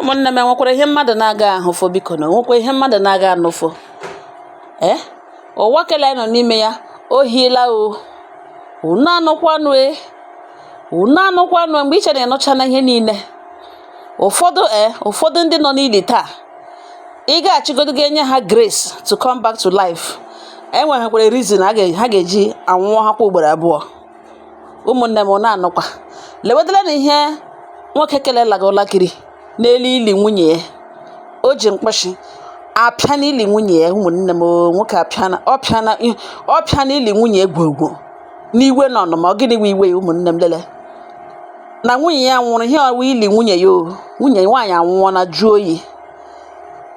Ụmụnne m, enwekwara ihe mmadụ na-aga ahụfo? Biko, na onwekwa ihe mmadụ na-aga anụfo? Ee, ụwa kele anyị nọ n'ime ya, o hiela o. Unu anụkwanụ? E, unu anụkwanụ? Mgbe i chere ịnụcha na ihe niile, ụfọdụ, ee, ụfọdụ ndị nọ n'ili taa, ị ga-achịgodo ga-enye ha grace to come back to life. Enweghịkwara reason ha ga-eji anwụọ ha kwa ugboro abụọ. Ụmụnne m, na-anụkwa? Lewedela na ihe nwoke kelelaga ụlakiri n'elu ili nwunye ya. O ji mkpọchi apịa n'ili nwunye ya. Ụmụnne m, nwoke apịana, ọpịana, ọpịa n'ili nwunye ya gwogwo n'iwe na ọnụma. Ọ gịnị wụ iwe ya? Ụmụnne m, lele na nwunye ya nwụrụ. Ihe ọwụ ili nwunye ya o. Nwunye nwaanyị anwụọ na jụọ oyi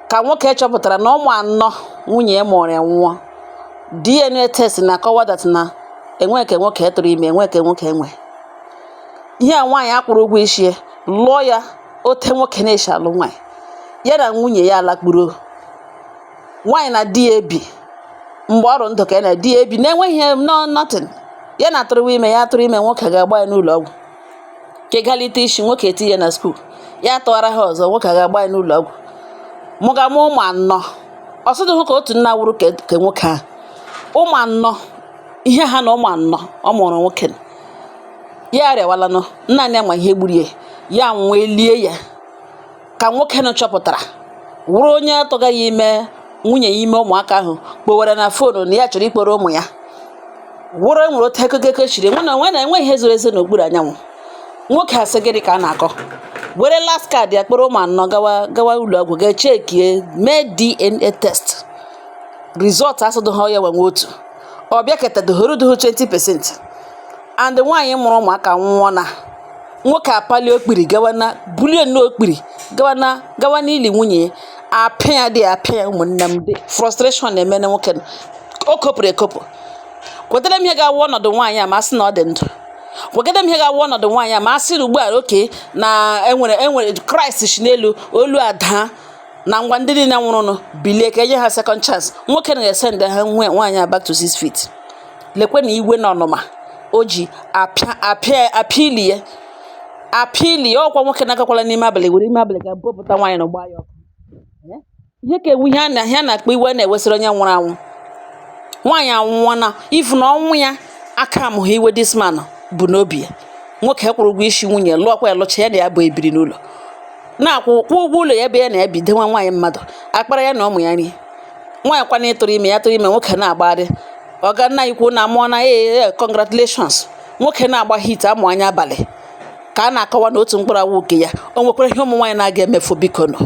ka nwoke chọpụtara na ụmụ anọ nwunye ya mụrụ ya nwụọ. DNA test na-akọwa that na enwe ka nwoke tụrụ ime, enwe ka nwoke enwe ihe a. Nwaanyị akwụrụ ụgwọ isi ya, lụọ ya ote nwoke na-esi alụ nwaanyị. Ya na nwunye ya alakpuro. Nwaanyị na di ya ebi mgbe ọrụ ndụ ka ya na di ya ebi na-enweghị ihe, no nothing. Ya na atụrụwa ime, ya atụrụ ime, nwoke ga-agba ya n'ụlọ ọgwụ ka ịgalite isi. Nwoke etinye ya na school, ya tụgara ha ọzọ, nwoke ga-agba ya n'ụlọ ọgwụ. Mụga mụ ụmụ anọ, ọsọdụ ka otu nna wuru ke nwoke ahụ. Ụmụ anọ, ihe ha na ụmụ anọ ọ mụrụ nwoke ya arịawalanụ. Nna ya ma ihe gburu ya, ya nwụọ, elie ya. Ka nwoke nọ chọpụtara wụrụ onye atụgaghị ime nwunye ya ime ụmụaka ahụ, kpowere na phone na ya chọrọ ikporo ụmụ ya. Wụrụ enwere otu ekekeke chiri nwe na onwe na enweghị ihe zoro ezo n'okpuru anyanwụ. Nwoke asị, gịnị ka a na-akọ? Were last card ya kpọrọ ụmụ anọ gawa gawa ụlọ ọgwụ, ga chekie, mee DNA test. Result asụdụ ha ya nwe otu ọ bịa ketadohorudoho 20%, and nwaanyị mụrụ ụmụaka nwụọ. Na nwoke apali okpiri gawa na bulie nnọọ okpiri gawa na gawa n'ili nwunye ya, apịa ya dị apịa ya. Ụmụnne m, dị frustration na-eme na nwoke o kopụrụ ekopụ. Kwetara m ihe ga-awụ ọnọdụ nwaanyị a ma a sị na ọ dị ndụ. Kwegide m ihe ga-awụ ọnọdụ nwaanyị a ma a sị na ugbu a oke na enwere Kraịst si n'elu olu ada na ngwa ndị niile nwụrụnụ bilie ka enye ha second chance. Nwoke na-esend ha nwe nwaanyị a back to six feet. Lekwe na iwe na ọnụma o ji apịa apịa apịa ili ya, apịa ili ya. Ọkwa nwoke na-agakwala n'ime abalị were ime abalị ga bopụta nwaanyị na gbaa ya ọkụ. Ihe ka ewu ihe a na ihe a na-akpọ iwe na-ewesịrị onye nwụrụ anwụ. Nwaanyị anwụọ na ifu na ọnwụ ya aka amụghị iwe this man bụ n'obi ya. Nwoke kwụrụ ụgwọ isi nwunye, lụọkwa ya, lụcha ya na ya bụ ebiri n'ụlọ, na-akwụ kwụ ụgwọ ụlọ ya ebe ya na ya bido nwa nwaanyị mmadụ akpara ya na ụmụ ya nri. Nwaanyị kwana ịtụrụ ime, ya tụrụ ime, nwoke na-agbagharị ọga nna ikwu na amụọ na ee, congratulations. Nwoke na-agba hit amụ anya abalị ka a na-akọwa na otu mkpụrụ awụ nke ya. O nwekwara ihe ụmụ nwaanyị na-aga emefu? Biko nọ.